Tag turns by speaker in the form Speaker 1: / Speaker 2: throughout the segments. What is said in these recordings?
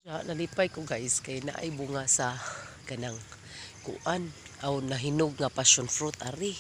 Speaker 1: Ja, nalipay ko guys kay naay bunga sa kanang kuan aw nahinog nga passion fruit ari.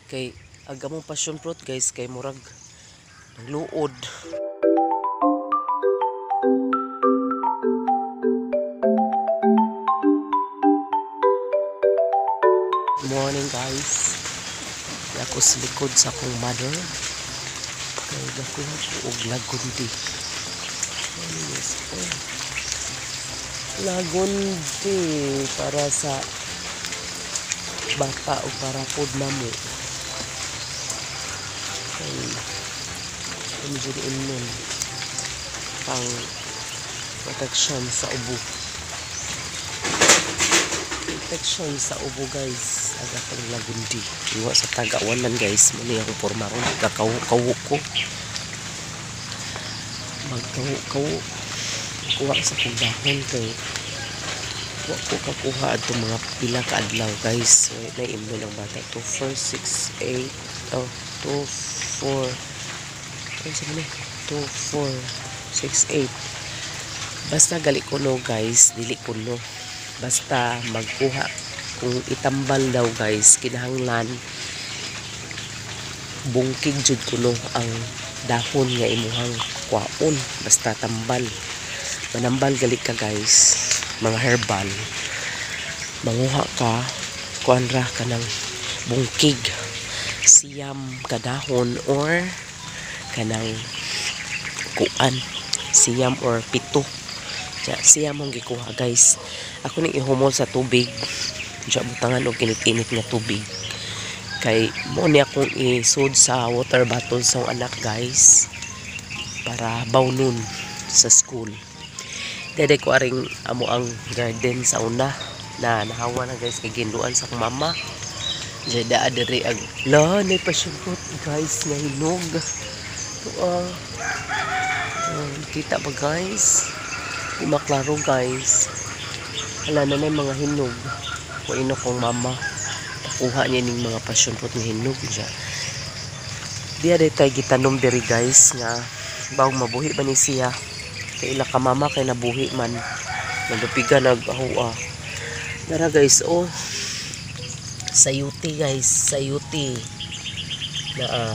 Speaker 1: Kay ag among passion fruit guys kay murag nagluod. Good morning guys. Di ako sa likod sa akong mother. Kay gakuha ko og lagundi. Ano yes, oh. Lagundi para sa bata o para pod namo. Kay ano jud imnon pang protection sa ubo. Protection sa ubo guys. Aga pang lagundi. Iwa sa tagawanan guys. Muna akong porma ron. Kakawo-kawo ko. Magkawo-kawo. Kuha sa kong dahon kay wa ko kakuha atong mga pila ka adlaw guys. So, naimnon ang bata. 2, 4, 6, 8, oh, 2, 4, ano sa mga? 2, 4, 6, 8. Basta gali kuno guys, dili kuno. Basta magkuha kung itambal daw guys, kinahanglan bungkig jud kuno ang dahon nga imuhang kuhaon, basta tambal. Manambal gali ka guys, mga herbal. Manguha ka, kuan ra ka ng bungkig, siyam kadahon or kanang kuan, siyam or pito. Ja, siyam mong gikuha guys. Ako ning ihumol sa tubig. Ja, butangan og init-init nga tubig. Kay mo ni akong isud sa water bottle sa akong anak guys para bawnon sa school. Dede ko aring amo ang garden sa una na nahawa na guys kay ginduan sa akong mama. Diya daa diri ang la nay passion fruit guys nga hinog. Tuwa. Oh, kita ba guys? Di maklaro guys. Wala na na mga hinog. Kuha ino kong mama. Kuha niya ning mga passion fruit nga hinog siya. Diya day tay gitanom diri guys nga bawng mabuhi ba ni siya. Kay ila ka mama kay nabuhi man. Nalupigan nag-ahuа. Dara guys oh. Sayuti guys, sayuti. Na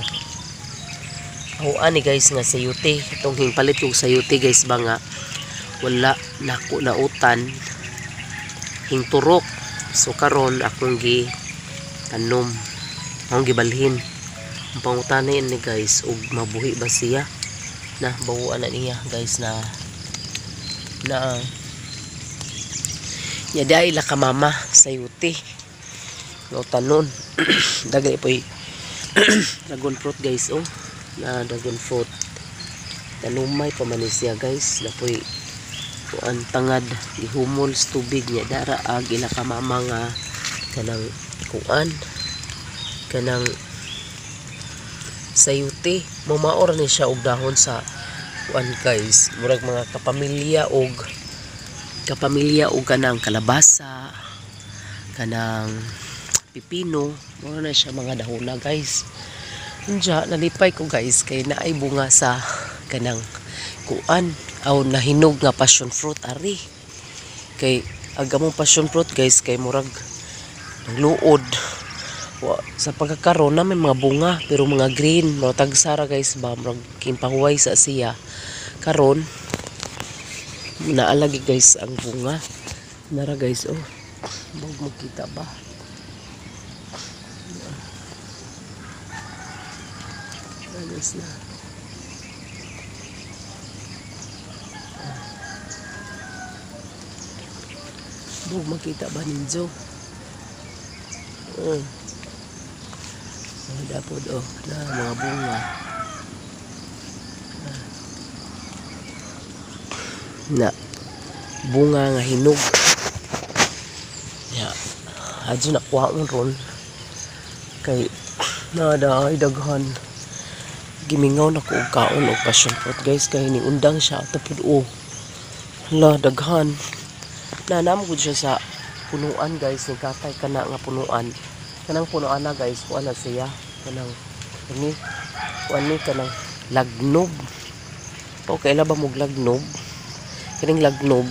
Speaker 1: ahuan ni guys nga sayuti. Itong hingpalit kog sayuti guys ba nga wala nako nautan hingturok. So karon akong gi tanom, akong gibalhin. Ang pangutana ni guys og mabuhi ba siya? Na bawuan na niya guys na na nya dai la ka mama sayuti. Nautanon. Dagay poy dragon fruit guys oh. Na dragon fruit. Tanumay pa man siya guys. Napoy kuan tangad gihumol sa tubig niya dara ag ila ka mama nga kanang kuan kanang sayuti. Mumaor ni siya og dahon sa kuan guys, murag mga kapamilya og kanang kalabasa, kanang pipino, mura na siya mga dahona guys. Unja nalipay ko guys kay naay bunga sa kanang kuan aw nahinog nga passion fruit ari. Kay ag among passion fruit guys kay murag nagluod. Wa, sa pagkakaroon na may mga bunga pero mga green, mga tagsara guys ba murag kimpahuway sa siya. Karon naalagi guys ang bunga. Nara guys oh. Bug mo kita ba? Nara guys na. Bug makita ba ninyo? Oh. Dapod oh na mga bunga. Na bunga nga hinog. Ya, adyo na kuhaon ron kay nada ay daghan. Gimingaw na ko og kaon og passion fruit guys kay niundang siya tapod oh. Hala daghan. Nanam gud siya sa punuan guys, nagkatay kana nga punuan. Kanang punuan na guys, kuan na siya kanang kani kuan ni kanang lagnob. Okay la ba mog lagnob? Kining lagnob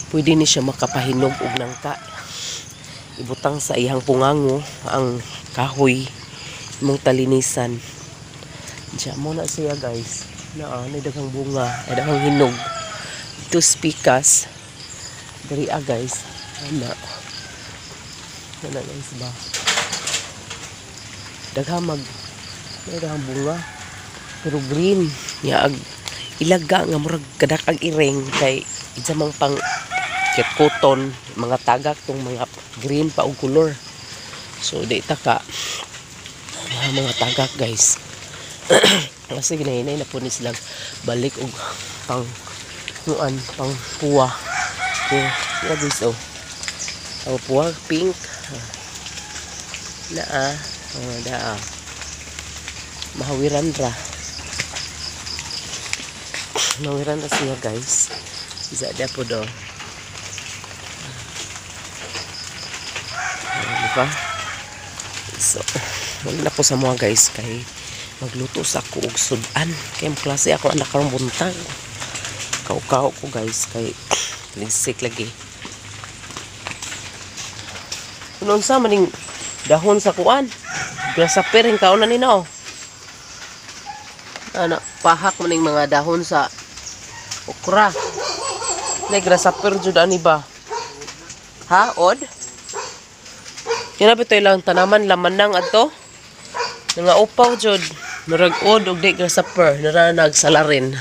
Speaker 1: pwede ni siya makapahinog og nangka. Ibutang sa iyang pungango ang kahoy imong talinisan. Diya mo na siya guys. Naa na daghang bunga, ay daghang hinog. Ito spikas. Diri ah guys. Ana. Ana guys ba. Daghang mag daghang bunga. Pero green nya ag ilaga nga murag kadak ang iring kay isa mang pang cotton, mga tagak tong mga green pa og color. So di ta ka mga tagak guys. Kasi ginahinay na po ni silang balik og pang kuan, pang puwa. Okay, yeah guys oh. Ang puwa pink. Naa, oh, daa. Mahawiran ra. Mahawiran ra siya guys. Isa da po do. Diba? So, wala na po sa mga guys kay magluto sa ako og sudan. Kay klase ako anak karong buntag. Kaukaw ko guys kay ligsik lagi. Kuno unsa maning dahon sa kuan? Grasshopper ing kaon na nino. Ana pahak maning mga dahon sa okra. Nay grasshopper jud ani ba? Ha, od? Kaya ba ito ilang tanaman, laman nang adto? Nga upaw jud. Murag od og di grasshopper, naranag salarin.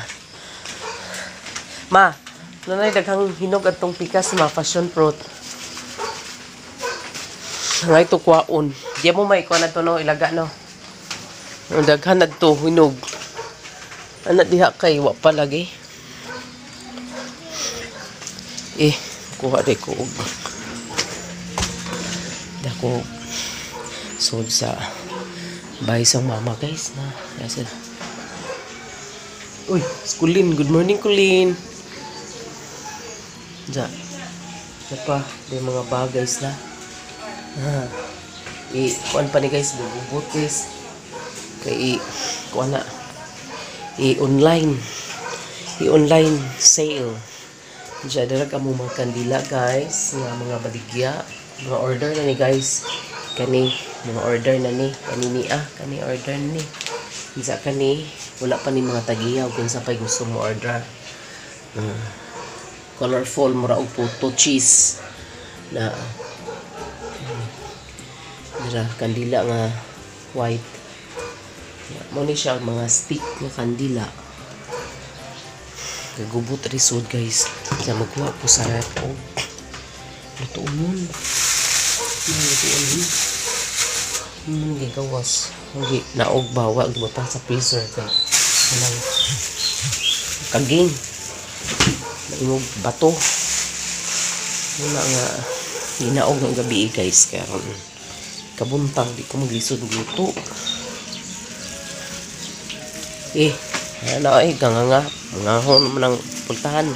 Speaker 1: Ma, nanay daghang hinog adtong pikas ma, passion fruit. Nga ito kwaon. Di mo may kuan adto no, ilaga no. Ang daghan adto hinog. Ana diha kay wa pa lagi. Eh, kuha di ko og dako sold sa bahay sa mama guys na. Yes, uy, Kulin, good morning Kulin. Diya. Diya pa, di mga bagays na. Ah. I kuan pa ni guys, gubot guys. Kay i kuan na. I online. I-online sale. Diya dara ka mo mga kandila guys, nga mga baligya. Mga order na ni guys. Kani mga order na ni, kani ni ah, kani order ni. Isa kani wala pa ni mga tagiyaw kung sa pay gusto mo order. Colorful mura og puto cheese na dira kandila nga white. Mo ni siya mga stick nga kandila. Kagubot risod guys. Kaya magkuha ko sa rep og lutuon. Lutuon. Gigawas. Hindi naog bawa gibutang sa freezer kay kanang kaging naimog bato. Wala nga ginaog ng gabi guys kay ron kabuntag di ko maglisod luto. Eh, ano ay ganganga ngahon man ang pultahan.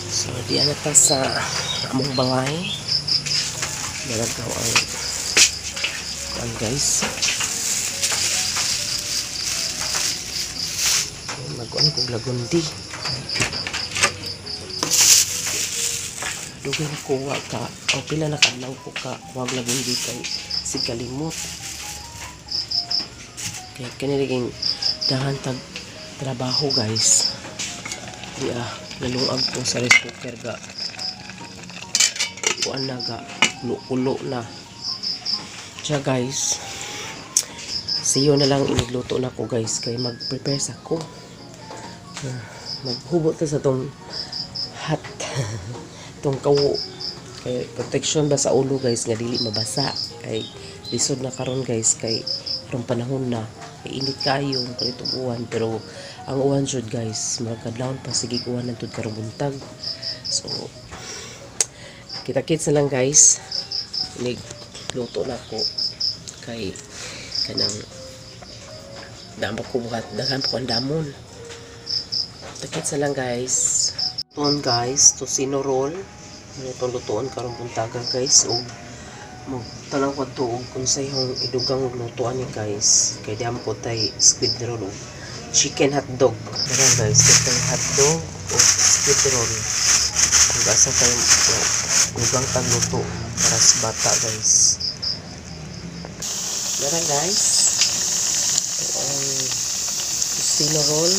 Speaker 1: So, di na ta sa among balay. Nalagaw ang kuan guys. Maguan kog lagundi. Dugay na kuha ka o pila na kadlaw ko ka kuha lagundi kay si kalimot. Kay kani naging dahan tag trabaho guys. Di ah nalungag ko sa rice cooker ga. Kuan na ga kulo-kulo na. Siya guys. Siyo na lang inigluto na ko guys kay mag-prepare sa ko. Maghubot ta sa tong hat. Tong kawo kay protection ba sa ulo guys nga dili mabasa kay lisod na karon guys kay karong panahon na kay init kayo kalit og uwan pero ang uwan jud guys magkadlawon pa sige uwan nantud karong buntag. So kita-kits na lang guys, inig luto na ko kay kanang damo ko buhat daghan pa ko ang damon. Kita-kits na lang, guys. Tuon, guys, tocino roll. Ano itong lutuon karong buntaga, guys, ug magtanaw ko to og unsay hong idugang og lutuan ni, guys. Kay di ko tay squid roll ug chicken hotdog. Dara, guys, kitang hotdog ug squid roll. Ug asa tayo dugang tagluto para sa bata, guys. Dara, guys. Ito ang tocino roll.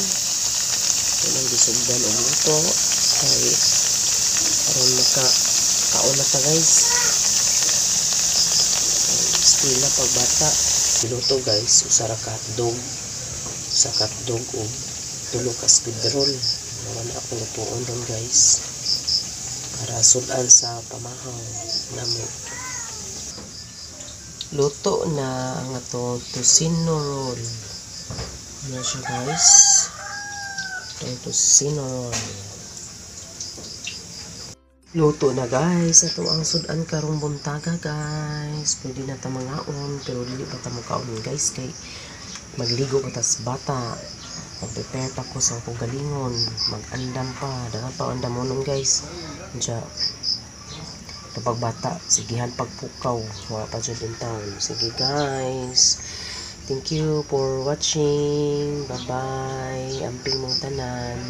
Speaker 1: Ito nang gisugdan og luto kay aron maka kaon na ta, guys. Eskwela pag bata. Giluto, guys, usa ra ka hotdog, usa ka hotdog ug tulo ka squid roll. Mao na akong lutuon ron, guys. Para sudan sa pamahaw namo. Luto na ang atong tocino roll. Ano siya, guys? Itong tocino roll. Luto na, guys. Ato ang sudan karong buntaga, guys. Pwede na ta mangaon pero dili pa ta mokaon, guys, kay magligo pa tas bata. Mag-prepare pa ko sa akong galingon. Mag-andam pa. Daghan pa andamonon, guys. Diya. Kapag bata, sigihan pagpukaw. Wala pa jud in town. Sige, guys. Thank you for watching. Bye-bye. Amping mong tanan.